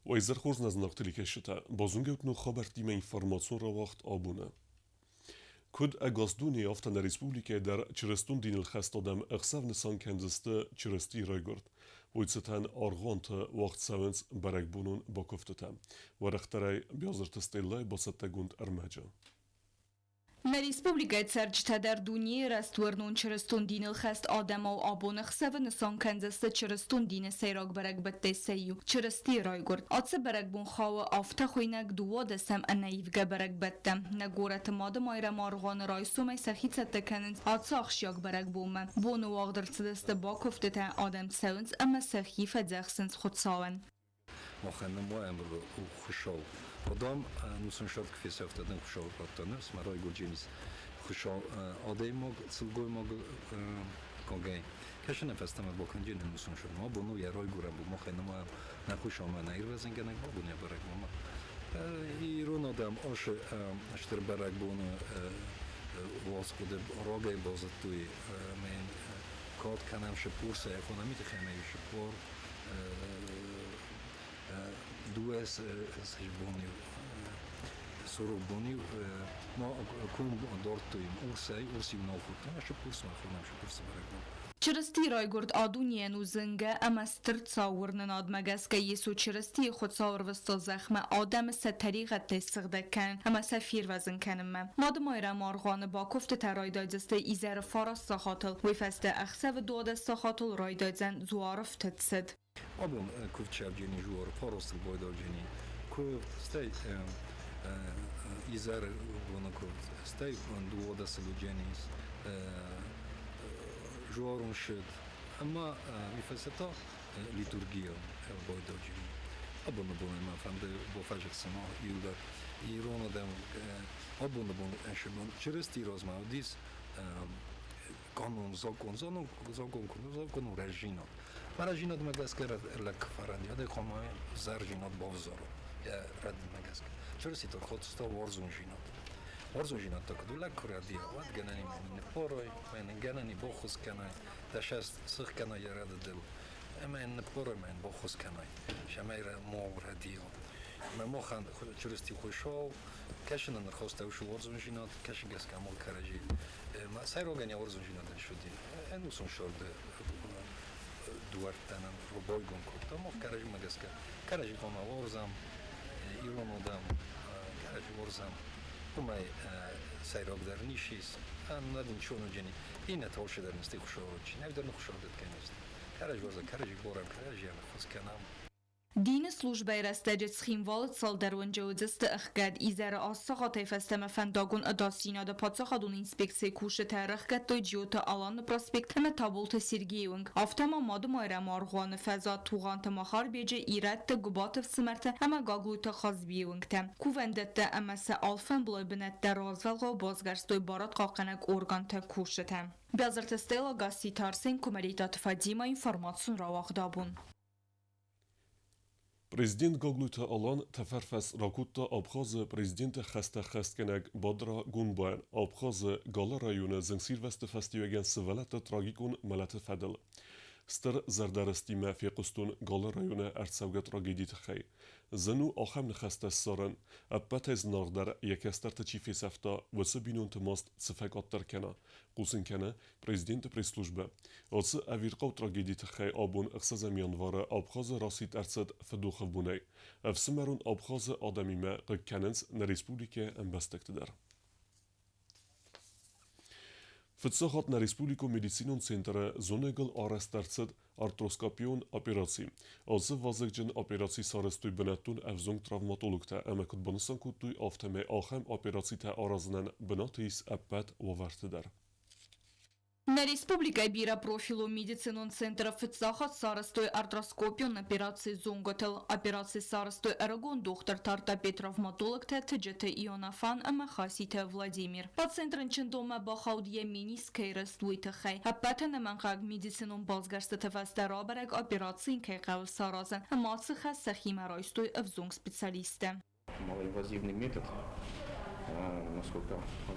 Уӕ изӕр хорз, нӕ зынаргъ телекӕсджытӕ! Базонгӕут ног хабӕрттимӕ информацион рауагъд абоны. Куыд ӕгас дунейы, афтӕ нӕ республикӕйы дӕр чырыстон диныл хӕст адӕм ӕхсӕв нысан кӕндзысты Чырыстийы райгуырд. Уый цытӕн аргъуанты уагъд цӕуынц бӕрӕгбонон бакуывдтытӕ. Уӕрӕхдӕрӕй Биазырты Стеллӕйы бацӕттӕгонд ӕрмӕджы. Нӕ республикӕйы цӕрджытӕ дӕр дунейы рӕстуырнон чырыстон диныл хӕст адӕмау абоны ӕхсӕвы нысан кӕндзысты чырыстон дины сӕйраг бӕрӕгбӕттӕй сӕ иу – Чырыстийы райгуырд. Ацы бӕрӕгбон хауы афтӕ хуыйнӕг дыууадӕсӕм ӕнӕивгӕ бӕрӕгбӕттӕм. Нӕ горӕты Мады Майрӕмы аргъуаны райсомӕй сӕхи цӕттӕ кӕнынц ацы ахсджиаг бӕрӕгбонмӕ. Боны уагъд ӕрцыдысты бакуывдтытӕ, адӕм цӕуынц ӕмӕ сӕхи фӕдзӕхсынц Хуыцауӕн. Махӕн нымайӕм Хуыцау. Адам ӕнусон сӕрд куы фесӕфта, дын Хуыцау радта ныфс, мӕ райгуырдженис Хуыцау адӕймаг, сылгоймаг когӕй. Кӕсынӕн фӕстӕмӕ бакӕнджын ӕнусон сӕрд. Ма бон у йӕ райгуырӕн бон, махӕн нымайӕм нӕ Хуыцаумӕ нӕ ирвӕзынгӕнӕг, ма бон йӕ бӕрӕгбонмӕ. Ирон адӕм ашы стыр бӕрӕгбоны уацхъуыды рагӕй базыдтой, ӕмӕ йын кад кӕнӕм Шыппурсӕй, экономиты хӕмӕ Шыппор Дууӕ бони сорок бони ма ком дардтой урсӕй, урс-иу нал хуыдтам, сыппурсмӕ хонӕм сыппурсы бӕрӕгбон. Чырысти райгуырд а дунейӕн у зынгӕ ӕмӕ стыр цау уырнынадмӕ гӕсгӕ Йесо Чырыстийы Хуыцау ӕрвыста зӕхмӕ адӕмы сӕ тӕригъӕдтӕй сыгъдӕг кӕнын ӕмӕ сӕ фервӕзын кӕнынмӕ. Мадымайрӕмы аргъуаны бакуывтытӕ райдайдзысты изӕры фараст сахатыл, уый фӕстӕ ӕхсӕвы 12 сахатыл райдайдзӕн дзуары фтыд цыд. Абон куывд сӕвджени жуор фарастыл байдауджени куывд, стӕй изӕры боны куывд, стӕй дыууадӕсыл уыдженис жуарон ссыд ӕмӕ уый фӕстӕ та литургия байдауджени. Абоны бонӕй мӕ фӕнды бафӕзӕгъ иугӕр ирон адӕм абоны бон Чырыстийы размӕ уыдис канон, закон, закон, закон, рӕзинад. Мӕ рӕзинадмӕ гӕсгӕ лӕг фӕрӕдиадӕй хъуамӕ зӕрзинад бавзара йӕ рӕдыдмӕ гӕсгӕ. Чырысти тӕрхоцта уарзондзинад. Уарзондзинад та куыд у лӕг куы рӕдийа, уӕд гӕнӕн и мӕнӕ ныппарай, мӕнӕ гӕнӕн и баххуыс кӕнай, дӕ сӕст сых кӕнай йӕ рӕдыдыл, ӕмӕ йын ныппарай, мӕ йын баххуыс кӕнай, цӕмӕй ма рӕдийа. Ӕмӕ махӕн Чырысти Хуыцау кӕсыны ныхӕстӕ уыцы уарзондзинад, кӕсы гӕсгӕ амал кӕрӕдзи. Сӕйрагӕн йӕ уарзондзинадӕн суыди ӕнусон сӕрды дуӕрттӕ нын байгом кодта. Мах кӕрӕдзимӕ гӕсгӕ кӕрӕдзи хъуамӕ уарзӕм, ирон адӕм кӕрӕдзи уарзӕм. Уымӕй сӕйрагдӕр ницы ис. Нӕ дын чоныджыни, иннӕтӕ алчидӕр нысты хуыцауы чи, нӕ дӕр ныхуыцау дӕтгӕ не сты. Кӕрӕдзи уарзӕм, кӕрӕдзи барӕм, кӕрӕдзийӕн ӕххуыс кӕнӕм. Дины службӕйы рӕстӕджы Цхинвалы цалдӕр уынджы уыдзысты ӕхгӕд. Изӕры аст сахатӕй фӕстӕмӕ фӕндагон ӕдасдзинады паддзахадон инспекцийы кусджытӕ ӕрӕхгӕдтой Джиоты Аланы проспект ӕмӕ Таболты Сергейы уынг, афтӕ ма Мады Майрӕмы аргъуаны фӕзуат Тугъанты Махарбеджы, Ирӕтты, Гуыбаты ӕфсымӕрты ӕмӕ Гаглойты Хазбийы уынгтӕ. Кувӕндӕттӕ ӕмӕ сӕ алфӕмблай бынӕттӕ развӕлгъау басгӕрстой барадхъахъхъӕнӕг органты кусджытӕ. Бязырты Стелла, Гасситы Арсен, Куымӕридтаты Фадима, информацион рауагъд абон. Президент Гаглойты Алан тӕфӕрфӕс ракодта Абхазы президенты хӕстӕ ӕххӕстгӕнӕг Бадра Гунбайӕн Абхазы Галы районы зынгсирвӕзты фӕстиуӕгӕн сывӕллӕтты трагикон мӕлӕты фӕдыл. Стыр зӕрдӕрыстимӕ фехъуыстон Галы районы ӕрцӕугӕ трагедийы тыххӕй. Зын у ахӕм ныхӕстӕ ссарын, ӕппӕтӕй зынаргъдӕр йӕ кӕстӕрты чи фесӕфта, уыцы бинонты маст цы фӕкъаддӕр кӕна, хъусын кӕны Президенты пресс-службӕ. Ацы ӕвирхъау трагедийы тыххӕй абон ӕхсӕзӕм январы Абхазы расидт ӕрцыд фыдохы бонӕй. Ӕфсымӕрон Абхазы адӕмимӕ хъыг кӕнынц нӕ республикӕйы ӕмбӕстӕгты дӕр. Фыццаг хатт нӕ республикон медицинон центры зонӕгыл арӕзт ӕрцыд артроскопион операци. Ацы вазыгджын операци сарӕзтой бынӕттон ӕвзонг травматологтӕ ӕмӕ куыд банысан кодтой, афтӕмӕй ахӕм операцитӕ аразынӕн бынаты ис ӕппӕт уавӕрты дӕр. Нӕ республикӕйы бирӕпрофилон медицинон центры фыццаг хатт сарӕзтой артроскопион операци зонгӕтыл. Операци сарӕзтой ӕрыгон дохтыртӕ ортопед-травматологтӕ Тыджыты Ионафан ӕмӕ Хаситы Владимир. Пациент рынчындонмӕ бахауд йӕ мениск кӕй рыст, уый тыххӕй. Ӕппӕт ӕнӕмӕнгхъӕуӕг медицинон басгӕрстыты фӕстӕ рабӕрӕг, операци йын кӕй хъӕуы саразын, ӕмӕ ацы хӕс сӕхимӕ райстой ӕвзонг специалисттӕ. Малоинвазивный метод, насколько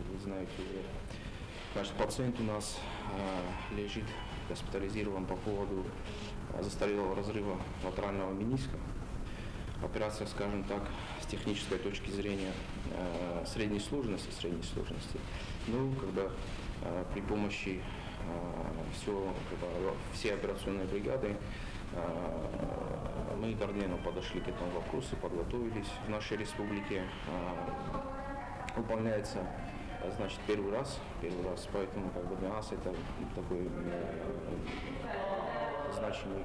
вы знаете уже. Значит, пациент у нас лежит госпитализирован по поводу застарелого разрыва латерального мениска. Операция, скажем так, с технической точки зрения средней сложности. Ну, когда при помощи всей операционной бригады мы координированно подошли к этому вопросу, подготовились. В нашей республике выполняется, значит, первый раз, поэтому как бы для нас это такой значимый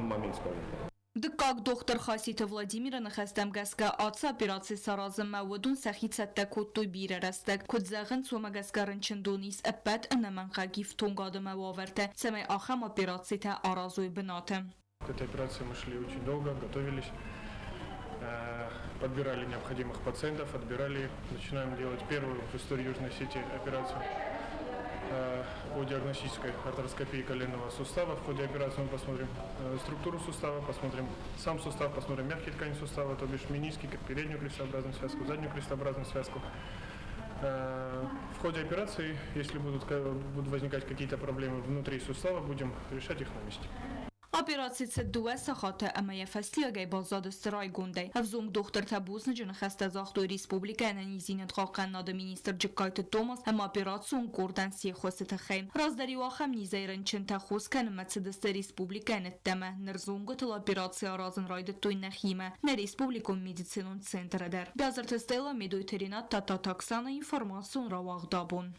момент, скажем так. Дыккаг дохтыр Хаситы Владимиры ныхӕстӕм гӕсгӕ ацы операци саразынмӕ уыдон сӕхи цӕттӕ кодтой бирӕ рӕстӕг. Куыд зӕгъынц, уымӕ гӕсгӕ рынчындон ис ӕппӕт ӕнӕмӕнгхъӕуӕг ифтонгад ӕмӕ уавӕртӕ, цӕмӕй ахӕм операцитӕ аразой бынаты. К этой операции мы шли очень долго, готовились, подбирали необходимых пациентов, отбирали их. Начинаем делать первую в истории Южной Осетии операцию по диагностической артроскопии коленного сустава. В ходе операции мы посмотрим структуру сустава, посмотрим сам сустав, посмотрим мягкие ткани сустава, то бишь мениски, как переднюю крестообразную связку, заднюю крестообразную связку. В ходе операции, если будут возникать какие-то проблемы внутри сустава, будем решать их на месте. Операци цыд 2 сахаты ӕмӕ йӕ фӕстиуӕгӕй баззадысты райгондӕй. Ӕвзонг дохтыртӕ бузныджы ныхӕстӕ загътой республикӕйы ӕнӕниздзинад хъахъхъӕнынады министр Джыккайты Томас ӕмӕ операцион къордӕн се ххуысы тыххӕй. Раздӕр-иу ахӕм низӕй рынчынтӕ хос кӕнынмӕ цыдысты республикӕйы ӕддӕмӕ. Ныр зонгуытыл операци аразын райдыдтой нӕхимӕ, нӕ республикон медицинон центры дӕр. Бязырты Стелла, Медойты Ренат, Тадтаты Оксана, информацион рауагъд абон.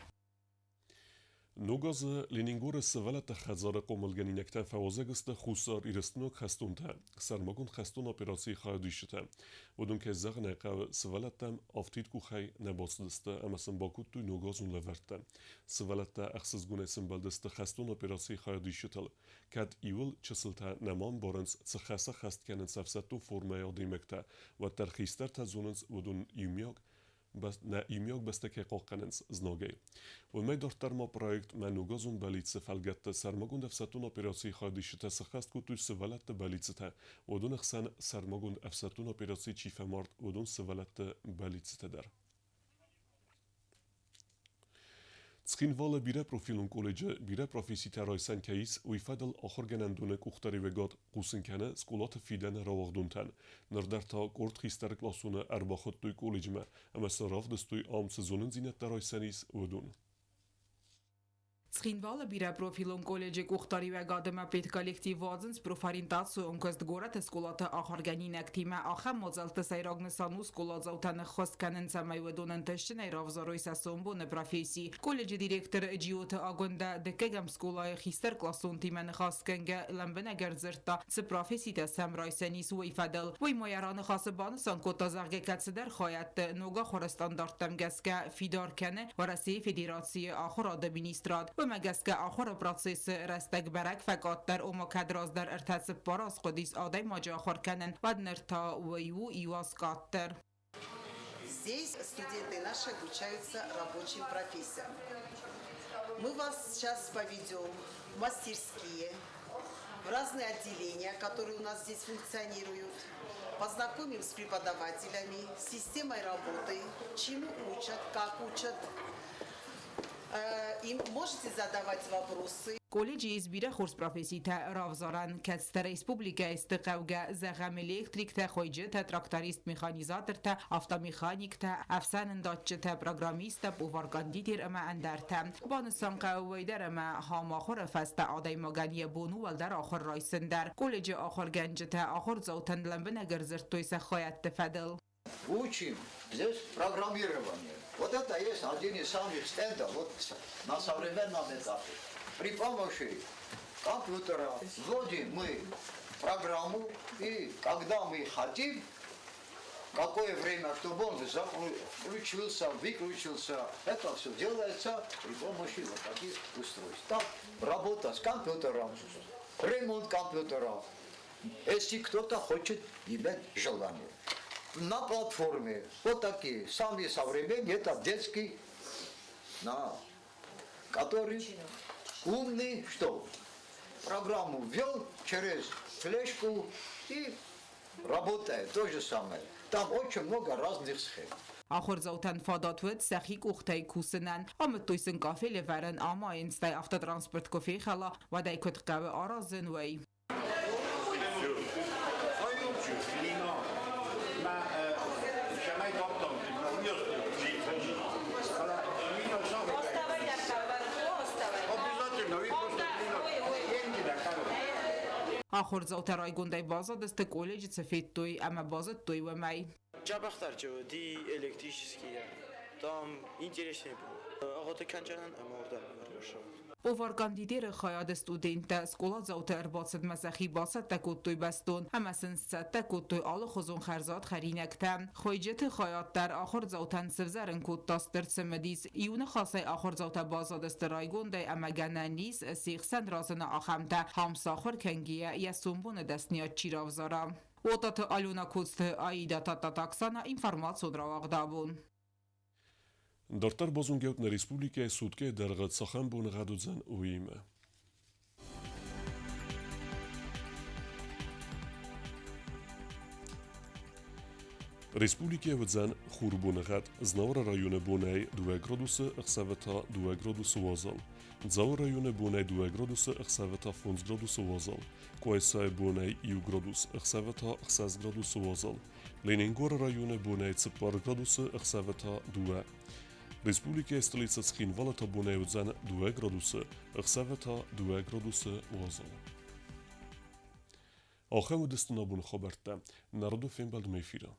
Ног азы Ленингоры сывӕллӕтты хӕдзары хъомылгӕнинӕгтӕ фӕуазӕг сты Хуссар Ирыстоны хӕстонтӕ, сӕрмагонд хӕстон операцийы хайадисджытӕ. Уыдон, кӕй зӕгъын ӕй хъӕуы, сывӕллӕттӕм афтид къухӕй нӕ бацыдысты ӕмӕ сын бакодтой ногазон лӕвӕрттӕ. Сывӕллӕттӕ ӕхсызгонӕй сӕмбӕлдысты хӕстон операцийы хайадисджытыл. Кӕд иуыл чысылтӕ нӕма ӕмбарынц, цы хӕс ӕххӕст кӕнынц ӕфсӕддон формӕйы адӕймӕгтӕ, уӕддӕр хистӕртӕ зонынц уыдон иумиаг бӕстӕ кӕй хъахъхъӕнынц знагӕй. Уымӕй дарддӕр ма проект «Мӕ ногазон бӕллиц»-ы фӕлгӕтты сӕрмагонд ӕфсӕддон операцийы хайадисджытӕ сыххӕст кодтой сывӕллӕтты бӕллиццытӕ. Уыдоны хсӕн сӕрмагонд ӕфсӕддон операцийы чи фӕмард, уыдон сывӕллӕтты бӕллиццытӕ дӕр. Цхинвалы бирӕпрофилон колледжы бирӕ професситӕ райсӕн кӕй ис, уый фӕдыл ахуыргӕнӕндоны къухдариуӕгад хъусын кӕны скъолаты фидӕны рауагъдонтӕн. Ныр дӕр та къорд хистӕр къласоны ӕрбахуыдтой колледжмӕ ӕмӕ сын равдыстой ам цы зонындзинӕдтӕ райсӕн ис, уыдон. Цхинвалы бирӕпрофилон колледжы къухдариуӕгад ӕмӕ педколлектив уадзынц профориентацион куыст горӕты скъолаты ахуыргӕнинӕгтимӕ. Ахӕм мадзӕлтты сӕйраг нысан у скъоладзаутӕн ӕххуыс кӕнын, цӕмӕй уыдон ӕнтыстджынӕй равзарой сӕ сомбоны професси. Колледжы директор Джиоты Агуындӕ дыккӕгӕм скъолайы хистӕр къласонтимӕ ныхасгӕнгӕ лӕмбынӕг ӕрдзырдта, цы професситӕ сӕм райсӕн ис, уый фӕдыл. Уый ма йӕ раныхасы банысан кодта, зӕгъгӕ, кӕцыдӕр хайӕдты ног ахуыры стандарттӕм гӕсгӕ фидар кӕны Уӕрӕсейы Федерацийы ахуырады министрад. Уымӕ гӕсгӕ ахуыры процессы рӕстӕг бӕрӕг фӕкъаддӕр, ома кӕд раздӕр 34 аз хъуыдис адӕймаджы ахуыр кӕнын, уӕд ныр та уый у 1 аз къаддӕр. Здесь студенты наши обучаются рабочим профессиям. Мы вас сейчас поведем в мастерские, в разные отделения, которые у нас здесь функционируют. Познакомим с преподавателями, с системой работы, чему учат, как учат. Им можете задавать вопросы. Колледжы ис бирӕ хорз професситӕ равзарӕн, кӕцытӕ республикӕйы сты хъӕугӕ, зӕгъӕм, электриктӕ, хуыйджытӕ, тракторист, механизатортӕ, автомеханиктӕ, ӕфсӕнӕндатджытӕ, программисттӕ, повар-кондитер ӕмӕ ӕндӕртӕ. Банысан хъӕуы уый дӕр, ӕмӕ ахӕм ахуыры фӕстӕ адӕймагӕн йӕ бон у уӕлдӕр ахуыр райсын дӕр. Колледжы ахуыргӕнджытӕ ахуырдзаутӕн лӕмбынӕг ӕрдзырдтой сӕ хайӕдты фӕдыл. Учим здесь программирование. Вот это есть один из самых стендов вот на современном этапе. При помощи компьютера вводим мы программу, и когда мы хотим, какое время, чтобы он включился, выключился, это все делается при помощи вот таких устройств. Там работа с компьютером, ремонт компьютера, если кто-то хочет иметь желание. На платформе вот такие, самые современные, это детский, который умный, что программу ввел через флешку и работает то же самое. Там очень много разных схем. Ахуырдзаутӕн фадат уыд сӕхи къухтӕй кусынӕн. Амыдтой сын кафелы вӕрын, амайын, стӕй автотранспорт куы фехӕла, уӕд ӕй куыд хъӕуы аразын, уый. Ахуырдзаутӕ райгондӕй баззадысты колледжы цы федтой ӕмӕ базыдтой, уымӕй. Чабӕхтарчы уыди электрический, там интереснее было. Охоты кӕнджынӕн ӕмӕ уырдӕм ӕрбацӕуын. Повар-кондитеры хайады студенттӕ скъоладзауты ӕрбацыдмӕ сӕхи бацӕттӕ кодтой бӕстон ӕмӕ сын сцӕттӕ кодтой алыхуызон хӕрзад хӕринӕгтӕ. Хуыйджыты хайад дӕр ахуырдзаутӕн сывзӕрын кодта стыр цымыдис. Иу ныхасӕй ахуырдзаутӕ баззадысты райгондӕй ӕмӕ гӕнӕн ис, се хсӕн разына ахӕмтӕ, хам сахуыр кӕнгӕйӕ йӕ сомбоны дӕсныйад чи равзара. Отаты Алена Коцты Аида Тататаксана информацион рауагъд абон. Дарддӕр базонгӕут нӕ республикӕйы суткӕйы дӕргъы цахӕм боныгъӕд уыдзӕн, уыимӕ. Республикӕйы уыдзӕн хурбоныгъӕд. Знауыры районы бонӕй 2 градусы, ӕхсӕвы та 2 градусы уазал. Дзауы районы бонӕй 2 градусы, ӕхсӕвы та 5 градусы уазал. Къуайсайы бонӕй 1 градус, ӕхсӕвы та 6 градусы уазал. Ленингоры районы бонӕй 4 градусы, ӕхсӕвы та 2. Республикӕйы столицӕ Цхинвалы та бонӕй уыдзӕн 2 градусы, ӕхсӕвы та 2 градусы уазал. Ахӕм уыдысты нӕ боны хабӕрттӕ. Народу фембӕлдмӕ эфиры.